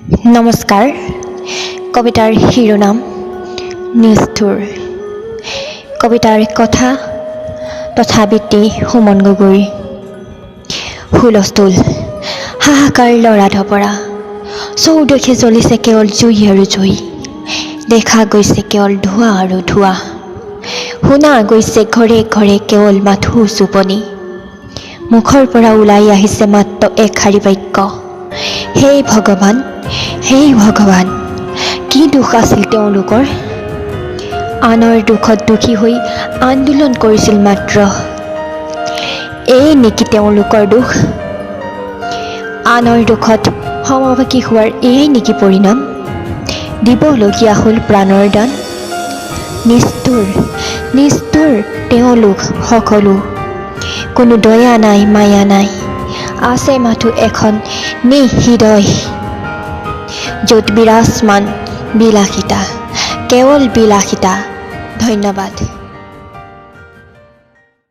নমস্কাৰ। কবিতাৰ শিৰোনাম নিষ্ঠুৰ। কবিতাৰ কথা তথা আবৃত্তি সুমন গগৈ। হুলস্থুল, হাহাকাৰ, লৰা ঢপৰা, চৌদিশে জ্বলিছে কেৱল জুই আৰু জুই। দেখা গৈছে কেৱল ধোঁৱা আৰু ধোঁৱা। শুনা গৈছে ঘৰে ঘৰে কেৱল মাথো উচুপনি। মুখৰ পৰা ওলাই আহিছে মাত্ৰ এষাৰি বাক্য, হে ভগৱান, হে ভগৱান। কি দোষ আছিল তেওঁলোকৰ? আনৰ দুখত দুখী হৈ আন্দোলন কৰিছিল মাত্ৰ। এই নেকি তেওঁলোকৰ দোষ? আনৰ দুখত সমভাগী হোৱাৰ এয়াই নেকি পৰিণাম? দিবলগীয়া হ'ল প্ৰাণৰ দান। নিষ্ঠুৰ, নিষ্ঠুৰ তেওঁলোক সকলো। কোনো দয়া নাই, মায়া নাই, আছে মাথো এখন নিহৃদয়, য'ত বিৰাজমান বিলাসিতা, কেৱল বিলাসিতা। ধন্যবাদ।